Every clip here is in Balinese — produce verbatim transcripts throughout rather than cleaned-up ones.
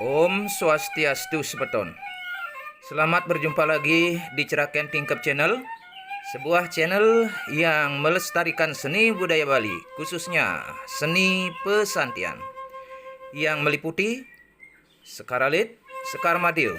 Om Swastiastu, semeton. Selamat berjumpa lagi di Ceraken Tingkep Channel, sebuah channel yang melestarikan seni budaya Bali, khususnya seni pesantian, yang meliputi Sekar Alit, Sekar Madil,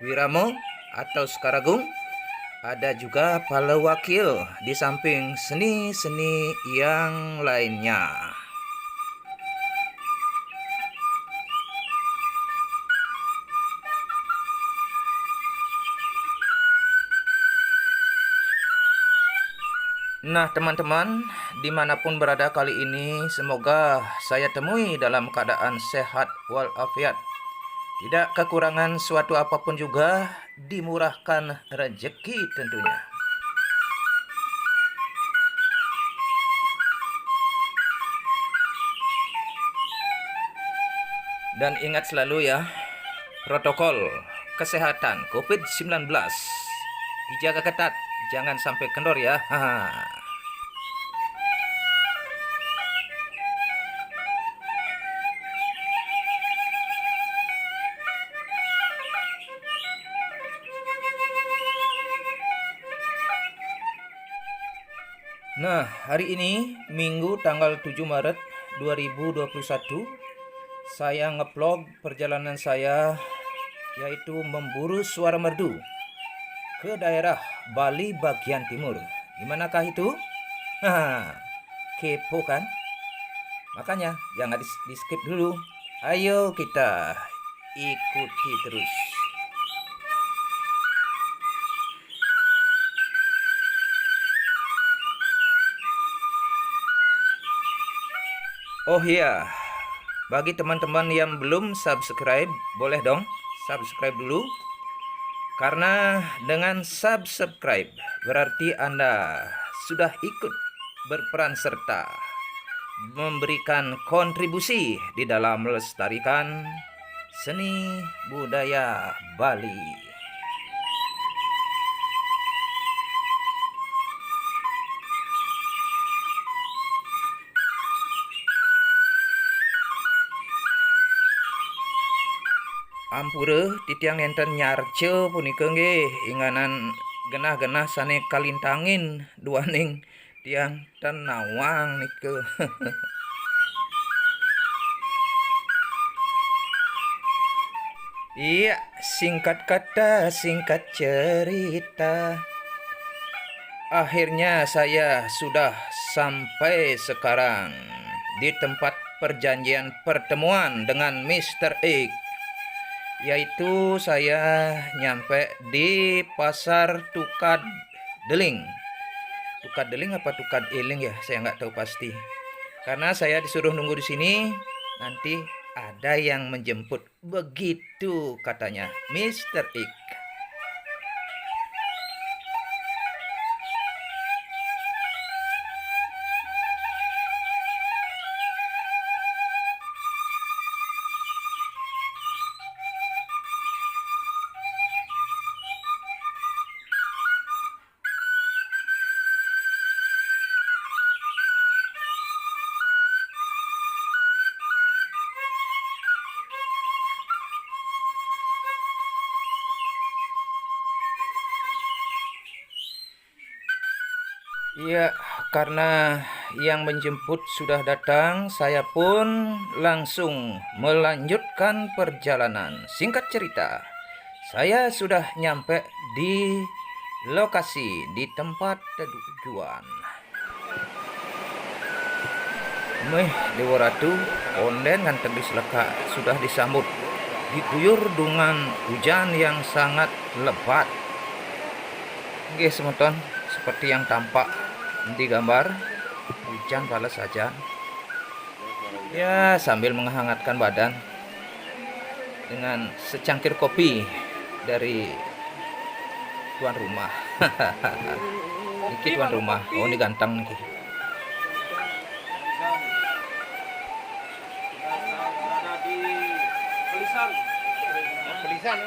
Wiramo atau Sekar Agung, ada juga Pala Wakil, di samping seni-seni yang lainnya. Nah, teman-teman, dimanapun berada kali ini, semoga saya temui dalam keadaan sehat walafiat. Tidak kekurangan suatu apapun juga, dimurahkan rezeki tentunya. Dan ingat selalu ya, protokol kesehatan covid sembilan belas dijaga ketat, jangan sampai kendor ya. Nah, hari ini, Minggu, tanggal tujuh Maret dua ribu dua puluh satu, saya ngevlog perjalanan saya, yaitu memburu suara merdu ke daerah Bali bagian timur. Di manakah itu? Haha, kepo kan? Makanya jangan di, di-skip dulu. Ayo kita ikuti terus. Oh iya, bagi teman-teman yang belum subscribe, boleh dong subscribe dulu. Karena dengan subscribe berarti Anda sudah ikut berperan serta memberikan kontribusi di dalam melestarikan seni budaya Bali. Ampura titiang nenten nyarca punika nggih, inganan genah-genah sane kalintangin duaning tiang ten nawang nika. Iya, singkat kata, singkat cerita. Akhirnya saya sudah sampai sekarang di tempat perjanjian pertemuan dengan Mister X, yaitu saya nyampe di Pasar Tukad Deling. Tukad Deling apa Tukad Eling ya, saya nggak tahu pasti. Karena saya disuruh nunggu di sini, nanti ada yang menjemput. Begitu katanya Mister X. Iya, karena yang menjemput sudah datang, saya pun langsung melanjutkan perjalanan. Singkat cerita, saya sudah nyampe di lokasi, di tempat tujuan. Meh, Dewa Ratu, onden nganteg di selekak sudah disambut, diguyur dengan hujan yang sangat lebat. Nggih, semeton, seperti yang tampak di gambar, hujan bales saja. Ya, sambil menghangatkan badan dengan secangkir kopi dari tuan rumah. Niki tuan rumah. Oh, ini ganteng niki. Pelisan. Pelisan.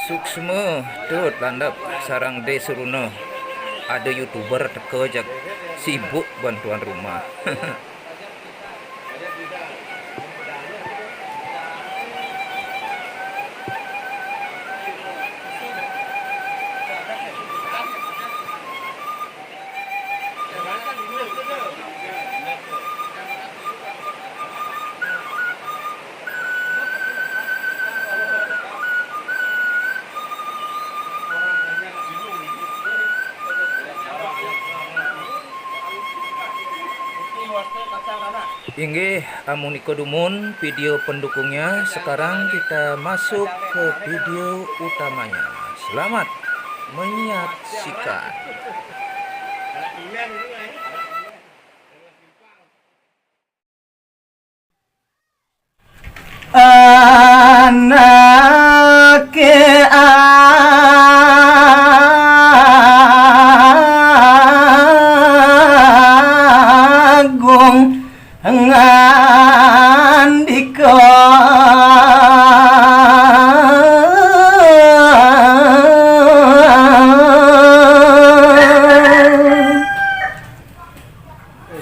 Suksma, tut, landep, sareng Dé Suruna. Ada YouTuber teka jak sibuk ban tuan rumah. Inggih, amunika dumun video pendukungnya. Sekarang kita masuk ke video utamanya. Selamat menyaksikan. Anake agung ngandika.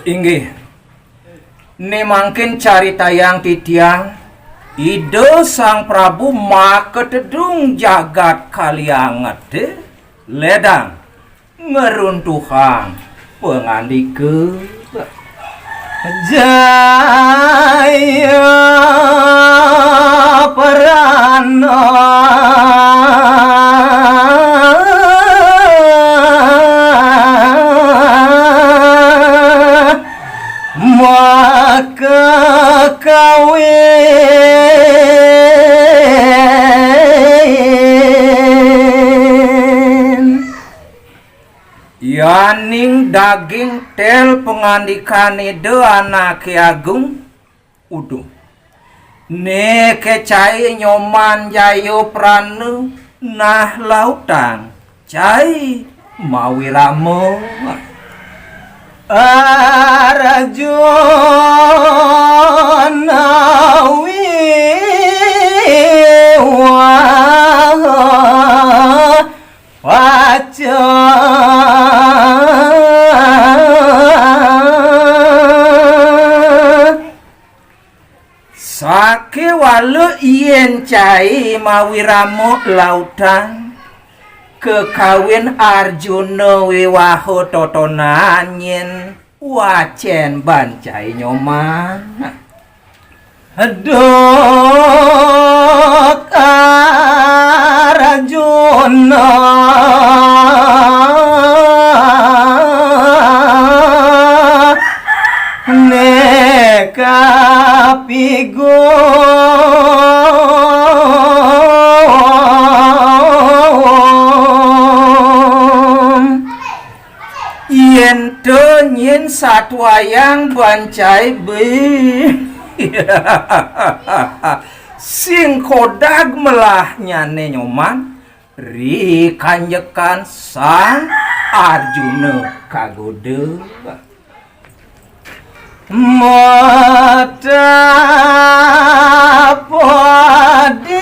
Inggih. Né mangkin caritayang titiang, Ida Sang Prabu makatedung jagat Kalianget, ledang ngruntuhang pangandika. Jaya Prana maka kawin. Yaning daging tel pangandikan Ida Anake Agung, uduh. Né ké cai Nyoman Jaya Prana nah lautang cai mawirama. Arjuna wiwah paca. Sakéwala yén cai mawirama lautang, kakawin Arjuna wiwaha totonan nyén wacén ban cai Nyoman. Duk Arjuna né kapigum. Yén to nyén satuayang ban cai bé. Sing kodag melahnyané Nyoman, ri kanjekan Sang Arjuna kagoda. Mata padi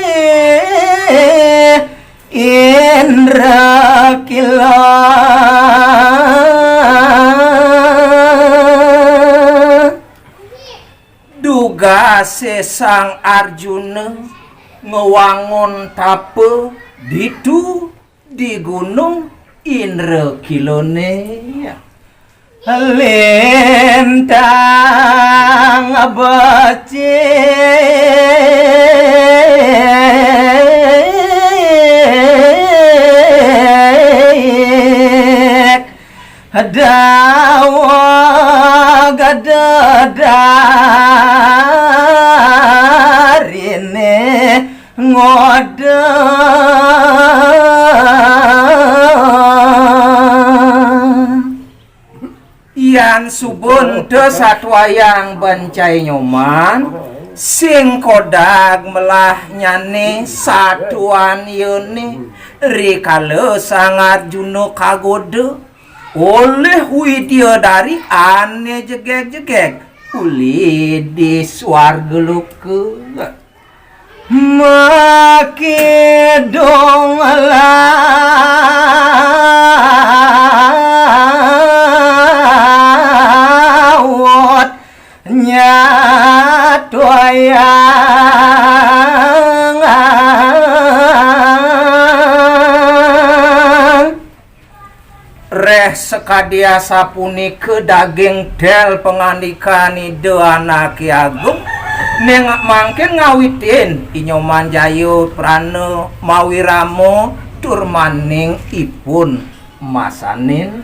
Indra kila. Dugasé Sang Arjuna ngwangun tapa ditu di Gunung Indra Kilané. Lintang becik daweg dedariné ngoda. Yan suba ento satuayang ban cai Nyoman, sing kodag melahnyané satuan yané, rikala Sang Arjuna kagoda olih widya dari ané jegég-jegég uli di swarga loka. Makidung lah Hyang. Reh sakadi asapunika daging del pangandikan Ida Anaké Agung, ning mangkin ngawitin I Nyoman Jaya Prana mawi Rama tur maning ipun masanin.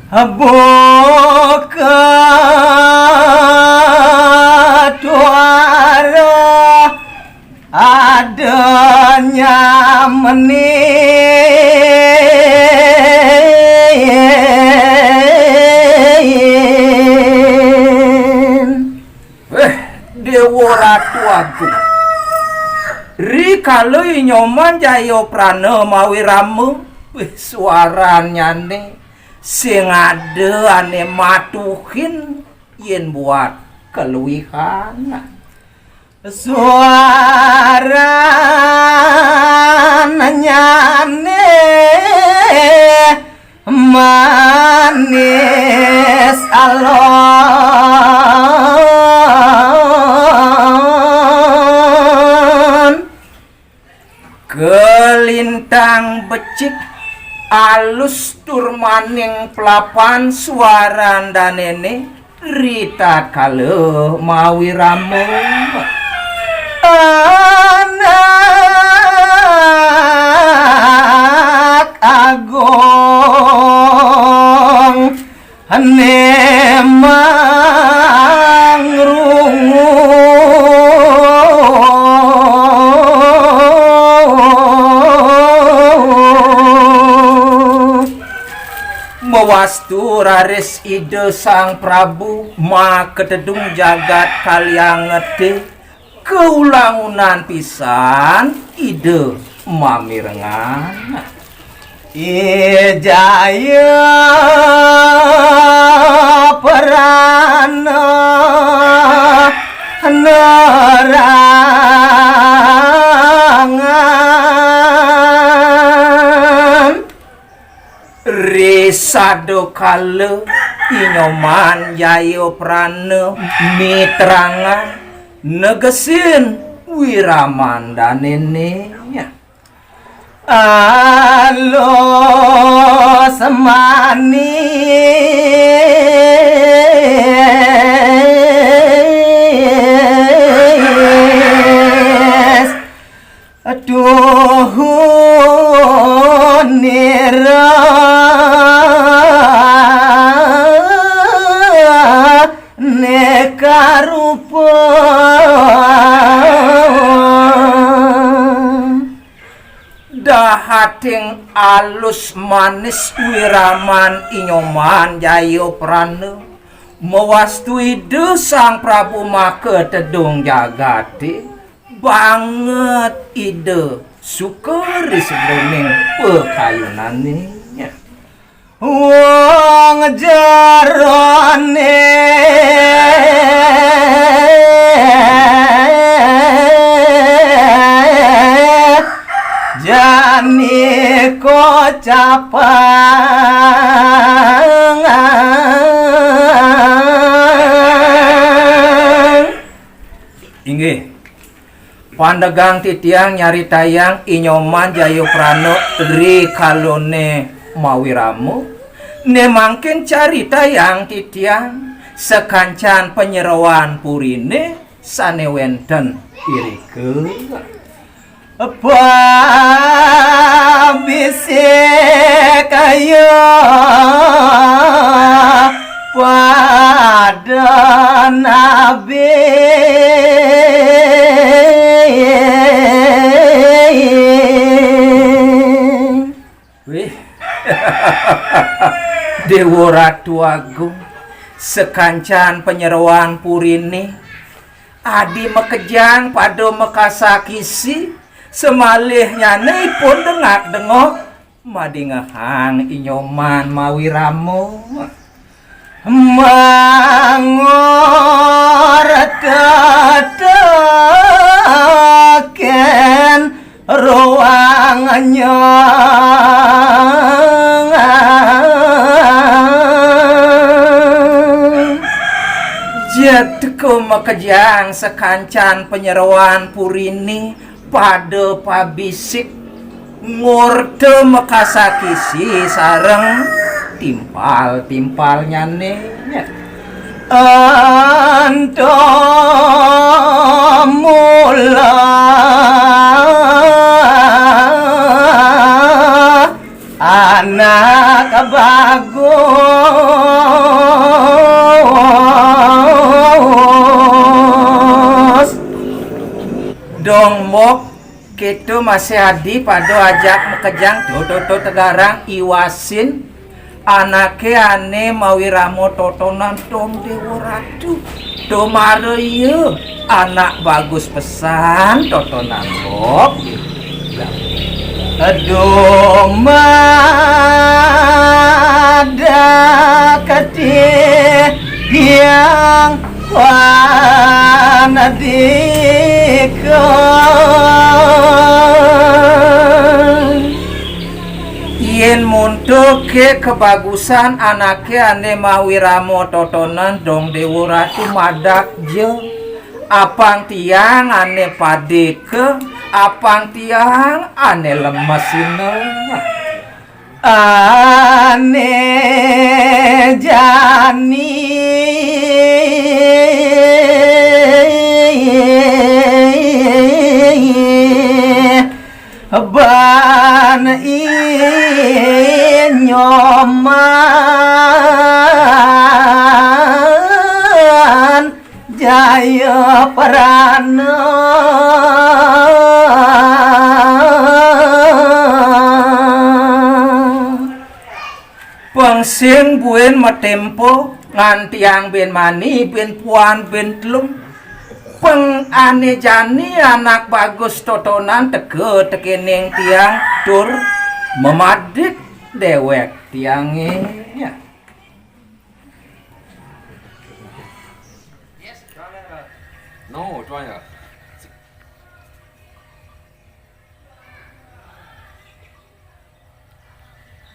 Buka tuara adanya menin. Wéh, Déwa Ratu Agung. Rikala I Nyoman Jaya Prana mawi Rama, wéh, suarannyané sing ada ané matuhin yén buat kaluihan. Suarannyané manis alon. Kalintang becik alus tur maning plapan suaran danéné ritatkala mawi Rama. Anak Agung Ané mangrungu. Mawastu raris Ida Sang Prabu makatedung jagat Kalianget, kaulangunan pisan Ida mamirengan. Ijaya prana nerangan. Ri sada kala I Nyoman Jayaprana mitrangan negesin wiramandanéné. Alus manis tuhu nira neka rupa. Dahating alus manis wiraman I Nyoman Jayaprana, mawastu Ida Sang Prabu makatedung jagaté, banget Ida suka ri sajeroning pakayunané. Wong jeroné jani kocapangan. Inggih. Pandegang titiang nyaritayang I Nyoman Jayaprana ri kalané mawi rama, né mangkin caritayang titiang sakancan panyeroan puriné sané wénten irika. Pabisik kaya pada nabi. Wih. Déwa Ratu Agung, sakancan panyeroan puriné, adi makejang pada makasakisi, samalihnyané ipun dengak-dengok, madingehang I Nyoman mawi rama. Mangor tetekén ruangnya. Teka makejang sakancan panyeroan puriné pada pabisik, ngorta makasakisi sareng timpal-timpalnyané. Ento mula anak bagus. Dong Mbok, kéto masih adi pada ajak makejang, to, to, to, tegarang iwasin. Anaké ané mawirama totonan Dong Déwa Ratu. To mara ia anak bagus pesan totonan Mbok. Aduh, madak tiang panadika. Yén muntuké kabagusan anaké ané mawirama totonan Dong Déwa Ratu, madak ja. Apang tiang ané padéka, apang tiang ané lemesina. Ané jani ban I Nyoman Jayaprana. Pang sing buin matémpo, ngantiang buin mani, buin puan, buin telung. Pang ané jani anak bagus totonan teka tekéning tiang tur mamadik déwék tiangé.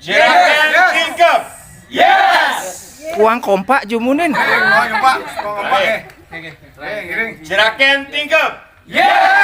Juragan Tingkep. Yes. Kuang kompak jumunin. Kompak, kompak, eh. Oké, oké. Eh, ngiring. Juragan Tingkep. Yes.